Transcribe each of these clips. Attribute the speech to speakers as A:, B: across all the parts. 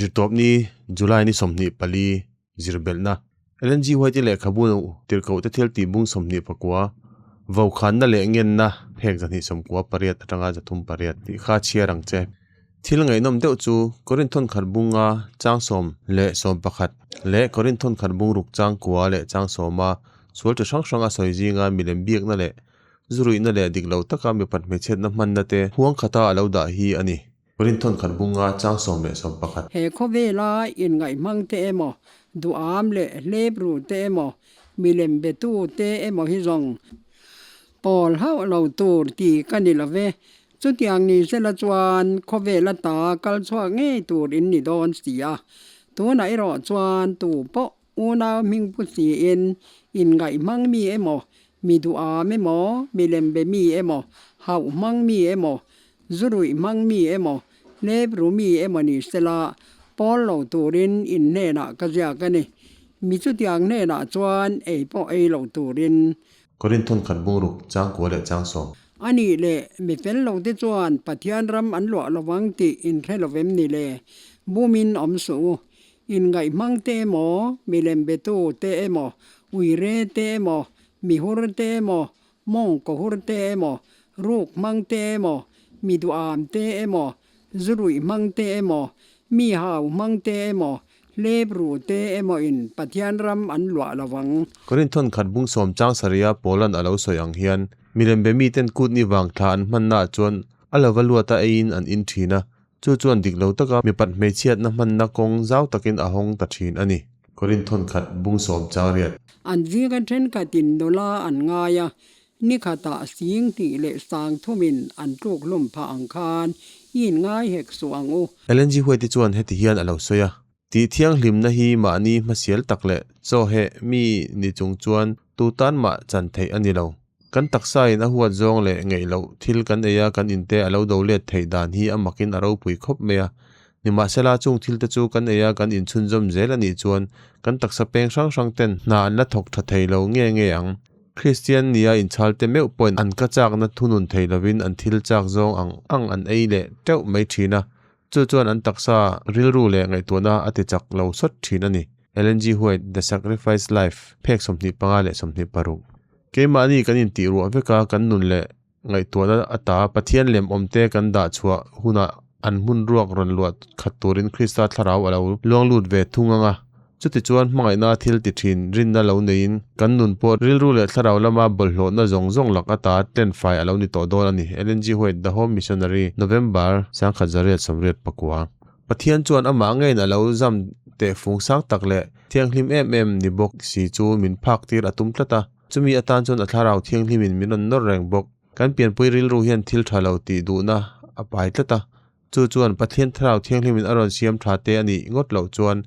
A: Zirtawpni, July ni 24, zirbelhna, Ellen G. White-i lehkhabu tirhkohte thil tih bung 29, Vokhanna leh ngenna phek 298 atanga 308 tih kha chhiar ang che. Thil ngaihnawm deuh chu Korinthon khat bunga chang sawm leh sawm pakhat leh Korinthon khat bung ruk chang kua leh chang sawma sual chi hrang hrang a sawi zinga milem biakna leh zuruihna leh dik lo taka mipat hmeichhiatna hmanna te huang khata a lo dah hi a ni. Korinthon khat bunga chang sawm leh sawm pakhat.
B: He khawvela inngaihmang te emaw, duham leh hlep ru te emaw, milem betu te emaw hi zawng pawl hauh lo tur ti ka ni lo ve. Chutiang ni sela chuan khawvel ata kal chhuak ngei tur in ni dawn si a. Tunah erawh chuan tu pawh unau hming pu siin inngaihmang mi emaw, mi duham emaw, milem be mi emaw, hauh hmang mi emaw, zu ruih hmang mi emaw, hlep ru mi emaw ni sela pawl lo turin in hnenah ka ziak a ni. Mi chutiang hnenah chuan ei pawh ei lo turin.
A: Korinthon khat bungruk chang kua leh chang sawm.
B: A nih leh, mi fel lo te chuan Pathian ram an luah lovang tih in hre lo vem ni le? Bumin awm suh u. Inngaihmang te emaw, milem betu te emaw, uire te emaw, mihur te emaw, mawng kawhur te emaw, ruk hmang te emaw, mi duham te emaw, zu ruih hmang te emaw, mi hau hmang te emaw, hlep ru te emaw in Pathian ram an luah lo vang.
A: Korinthon khat bung sawm chang sarih a Paulan a lo sawi ang hian, milem be miten kut ni vang thla an hmanna ah chuan a lova luata eiin an in thin a, chu chuan dik lo taka mipat hmeichhiatna hmanna kawng zau takin a hawng ta thin a ni. Korinthon khat bung sawm chang riat.
B: An zinga thenkhatin nula an ngai a, Ni khatah sing tih leh sang thumin an tluk hlum phah ang khan i inngai hek suh ang u.
A: Ellen G. White-i chuan heti hian a lo sawi a, Tih thianghlimna hi mahni hmasial tak leh chaw heh mi ni chung chuan tu tan mah chan theih a ni lo. Kan taksain a huat zawng leh ngeih loh thil kan ei a kan inte a lo do let theih dan hi a makin a ropui khawp mai a. Nimahsela chung thilte chu kan ei a kan inchhunzawm zel a nih chuan kan taksa peng hrang hrang ten hna an la thawk tha thei lo nge nge ang. Kristian nia inchhalte meuh pawhin an ka chakna thunun thei lovin an thil chak zawng ang ang an ei leh teuh mai thin a, chu chuan an taksa rilru leh ngaihtuahna a ti chak lo sawt thin a ni. Ellen G. White, The Sacrifice Life, phek 25 leh 26. Keimahni kan intih ruah veka kan nun leh ngaihtuahna ata Pathian lem awmte kan dah chhuah hunah an hmun ruak rawn luah khat turin Krista thlarau a lo luang lut ve thung ang a. Chutichuan hmangaihna thil ti thin rinna lo neiin kan nun pawh rilru leh thlarau lama bawlhhlawhna zawng zawng lak ata tlenfai a lo ni tawh dawn a ni. Ellen G. White, The Home Missionary, November, 1989. Pathian chuan amah ngeiin a lo zam teh fung sang tak leh thianghlim em em ni bawk si chu min phak tir a tum tlat a. Chumi atan chuan a thlarau thianghlimin min rawn nawr reng bawk. Kan pianpui rilru hian thil tha lo tih duhna a pai tlat a, chu chuan Pathian thlarau thianghlimin a rawn siam tha te a nih ngawt loh chuan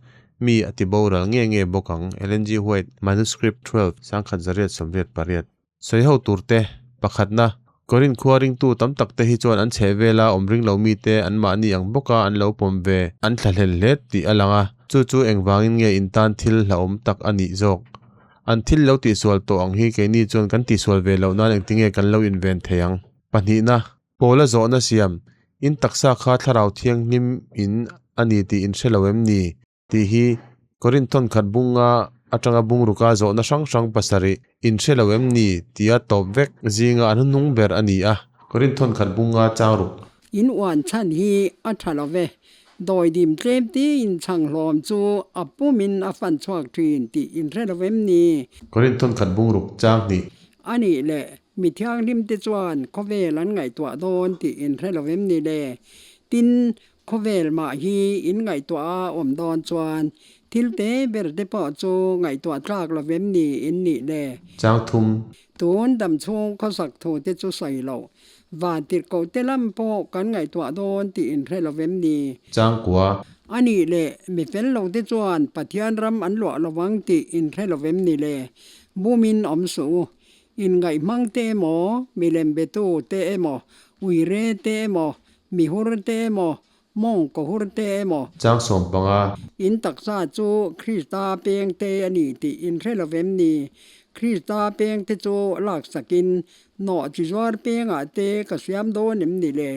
A: mi a ti boral nge nge bawk ang. Ellen G. White, Manuscript 12, 1988. Sawi ho tur te, Pakhatna, Korinth khua ringtu tam tak te hi chuan an chheh vela awm ring lo mite anmahni ang bawka an lo pawm ve an thlahlel hle tih a lang a, chu chu engvangin nge in tan thil hlauhawm tak a nih zawk? An thil lo tihsual tawh ang hi keini chuan kan tihsual ve loh nan engtinge kan lo inven thei ang? Pahnihna, Paula zawhna siam, In taksa kha thlarau thianghlim in a ni tih in hre lo em ni? Tih hi Korinthon khat bunga atanga bungruka zawhna hrang hrang pasarih in hre lo em ni? tia tawp vek zinga an hnung ber a ni a. Korinthon khat bunga chang ruk.
B: In uan chhan hi a tha lo ve. Dawidim tlem tiin chhang hlawm chu a pumin a fan chhuak thin tih in hre lo em ni?
A: Korinthon khat bungruk chang hnih.
B: A nih leh, mi thianghlim te chuan khawvel an ngaihtuah dawn tih in hre lo em ni le? Tin, khawvel mah hi in ngaihtuah a awm dawn chuan thil te ber te pawh chu ngaihtuah tlak lo em ni in nih le?
A: Chang thum.
B: Tun dam chhung khawsak thu te chu sawi loh. Van tirhkoh te lam pawh kan ngaihtuah dawn tih in hre lo vem ni?
A: Changkua.
B: A nih leh, mi fel lo te chuan Pathian ram an luah lo vang tih in hre lo vem ni le? Bumin awm suh u. Inngaihmang te emaw, milem betu te emaw, uire te emaw, mihur te emaw, mawng kawhur te emaw.
A: Chang sawm panga.
B: In taksa chu Krista peng te a ni tih in hre lo vem ni? Krista peng te chu laksakin nawh chi zuar pengah te ka siam dawn em ni le?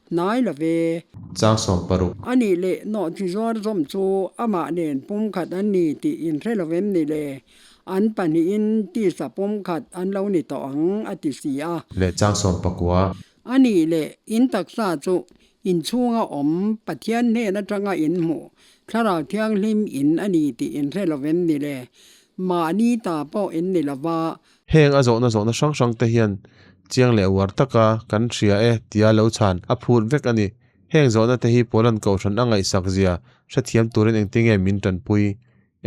B: Hnai lo ve.
A: Chang 60.
B: A nih leh nawhchi zuar zawm chu amah nen pumkhat an ni tih inhre lo vem ni le? An pahnihin tisa pumkhat an lo ni tawh ang, a ti si a.
A: Leh chang 19.
B: A nih leh in taksa chu inchhunga awm Pathian hnen atanga in hmuh Thlarau Thianghlim in a ni tih inhre lo vem ni le? Mahni ta pawh in ni lo va.
A: Heng a zawhna zawhna hrang hrang te hian chiang leh uar taka kan hria e tia lo chhan a phut vek a ni. Heng zawhna te hi Poland kohhran a ngaihsak zia hrethiam turin engtinge min tanpui?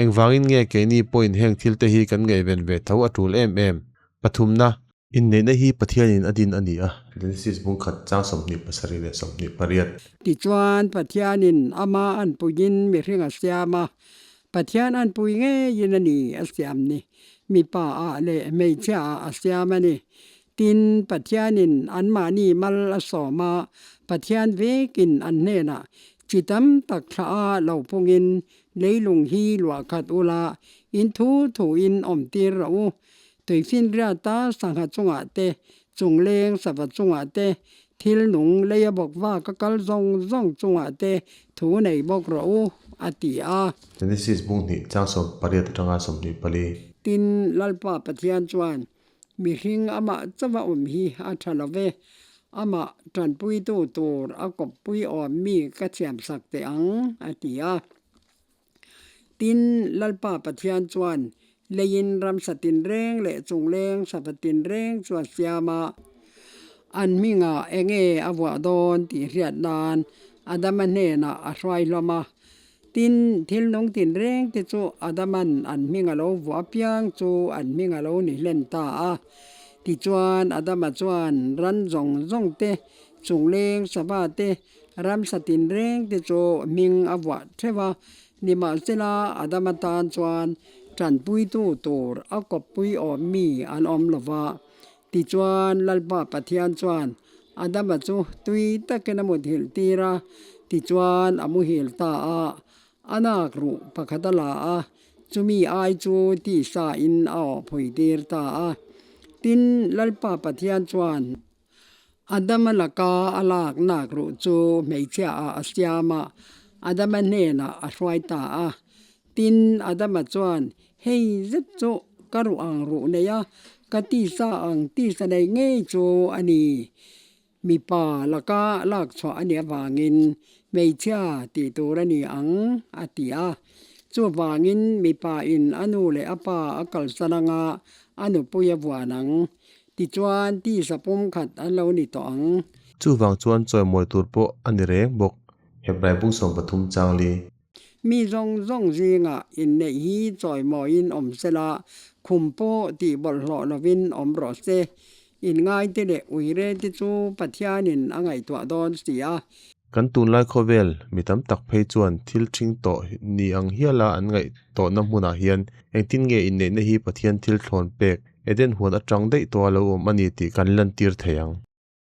A: Engvangin nge keini pawhin heng thil te hi kan ngaihven ve tho a tul em em? Pathumna. Inneihna hi Pathianin a din a ni a. Genesis bung khat chang 27 leh 28.
B: Tichuan, Pathianin ama anpuiin mihring a siam a, Pathian anpui ngeiin a ni a siam ni, mipa ah leh hmeichhia ah a siam a ni. Tin, Pathianin anmahni mal a sawm a, Pathian vekin an hnenah chi tam tak thlah a lo phungin leilung hi luah khat ula, in thu thuin awmtir rawh u. Tuifinriata sangha chungah te, chungleng sava chungah te, thil nung leia bawk vak a kal zawng zawng chungah te thu nei bawk rawh u, a ti a.
A: Genesis bung hnih chang 18 atanga 24.
B: Tin, Lalpa Pathian chuan, Mihring amah chauha awm hi a tha lo ve, amah tanpuitu tur a kawppui awm mi ka thiamsak teh ang, a ti a. Tin, Lalpa Pathian chuan leiin ramsa tinreng leh chungleng sava tinreng chu a siam a, an hmingah enge a vuah dawn tih hriat nan Adama hnenah a hruai hlawm a. Tin, thil nung tinreng te chu Adaman an hming a lo vuah apiang chu an hming a lo ni hlen ta a. Tichuan, Adama chuan ran zawng zawng te, chungleng sava te, Ramsa tinreng te chu hming a vuah theuh a, nimahsela Adama tan chuan tanpuitu tur a kawppui awm mi an awm lo va. Tichuan Lalpa Pathian chuan Adama chu tui takin a muthilh tir a, tichuan a muhil ta a, a nak ruh pakhat a la a, chumi ai chu tisa in a awhphui tir ta a. Tin, Lalpa Pathian chuan Adama laka a lak nak ruh chu hmeichhia ah a siam a, Adama hnenah a hruai ta a. Tin, Adama chuan, Hei zet chu ka ruh ang ruh nei a, ka tisa ang tisa nei ngei chu a ni. Mipa laka lak chhuah a nih avangin hmeichhia tih tur a ni ang, a ti a. Chuvangin mipa in a nu leh a pa a kalsan anga a nupui a vuan ang. Tichuan, tisa pumkhat an lo ni tawh ang.
A: Chuvang chuan chawimawi tur pawh a ni reng bawk. Hebrai bung 13 chang li.
B: Mi zawng zawng zingah inneih hi chawimawiin awm sela, khum pawh tih bawlhhlawh lovin awm rawh se. Inngaite leh uire te chu Pathianin a ngaihtuah dawn si a.
A: Kan tunlai khawvel mi tam tak phei chuan thil ṭhing tawh ni ang hiala an ngaih tawhna hmunah hian engtin nge inneihna hi Pathian thil thlawn pek Eden huan aṭang daih tawha lo awm a ni tih kan lantir thei ang.